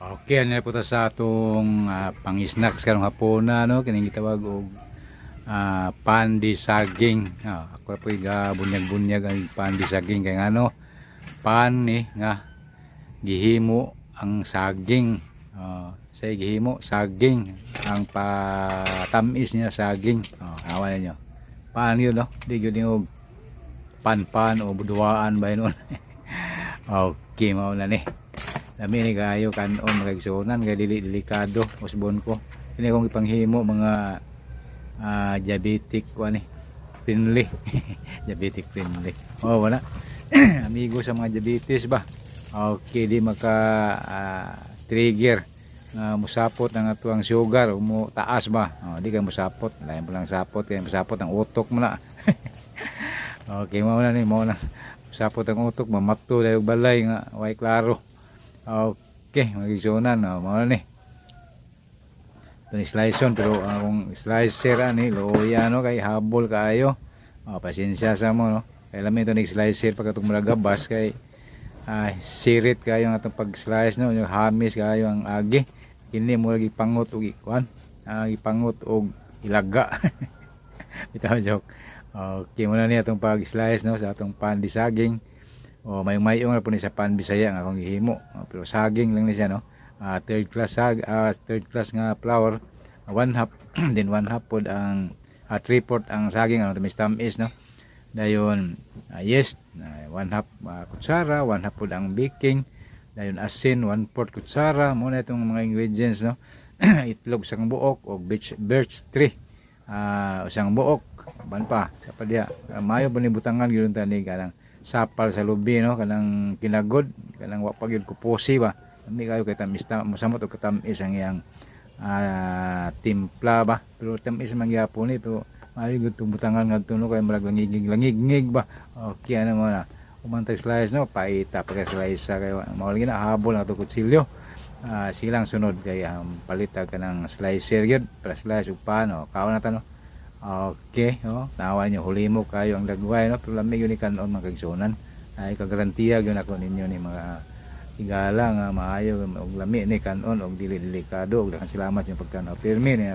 Okay, ano na po ta sa atong pang-snacks karong hapona, no? Kining gitawag og pan di saging. Ako po bunyag-bunyag ang pan di saging kay ngano, pan ni nga gihimo ang saging. Sa gihimo saging, ang patamis niya saging. Oh, awa ninyo. Pan yun, no? Di gyud og pan-pan o buduaan ba yun. Okay, mao na ni. Lami ni kaayo kanon, mga igsuonan, kay dili delikado usbon ko. Kini akong ipanghimo, mga diabetic ko ani friendly, diabetic friendly. Oh, wala amigo sa mga diabetes ba. Okay, di maka trigger nga musapot ang atuang sugar o mo taas ba. Oh, di ka musapot, lain pa lang sapot kay musapot ang utok mo na. Okay, mao na ni, mao na. Musapot ang utok, mamato dayo balay nga way klaro. Okay, mga igsuonan, oh, mao na ni. Ito ni slice on, pero ang akong slicer ani luya, no, kay habol kaayo. Oh, pasensya sa mo, no. Kay lami ito ni slicer pag atong malagabas kay sirit kayo ang atong pag-slice, no, yung hamis kayo ang agi. Kini mo lagi pangot og ikuan. Ipangot og ilaga. Bitaw, joke. Okay, muna ni atong pag-slice, no, sa atong pan di saging. O may-mayo nga po ni sa pan Bisaya nga akong gihimo. Oh, pero saging lang ni siya, no. Third class nga flour, one half then one half pod ang three fourth ang saging ano tamis tamis, no. Dayon yeast, one half kutsara, one half pod ang baking, dayon asin one fourth kutsara. Mo na itong mga ingredients, no. Itlog isang buok og birch tree isang buok ban pa sa padya. Mayo ba ni butangan gyud ta ni kanang sapal sa lubi, no, kanang kinagod, kanang wa pa gyud kupusi ba. Lami kayo kay tamis ta, mosamot og katamis ang iyang timpla ba, pero tamis man gyapon ni, pero maayo gyud tong butangan ngadto, no, kay murag langigig langigngig ba. Okay, ano mo na umantay slice, no, paita pa kay slice sa kay mao lagi na habol ang ato kutsilyo. Silang sunod kay palita ka ng slicer gyud para slice ug paano kaon na ta, no. Okay, oh, nawa niyo hulimo kayo ang dagway, no, pero lami gyud ni kanon, mga kaigsuonan. Ay kagarantiya gyud ako ninyo ni mga higala nga maayo og lami ni kanon og dili delikado. Ug daghang salamat yung pagtan-aw pirmi ni.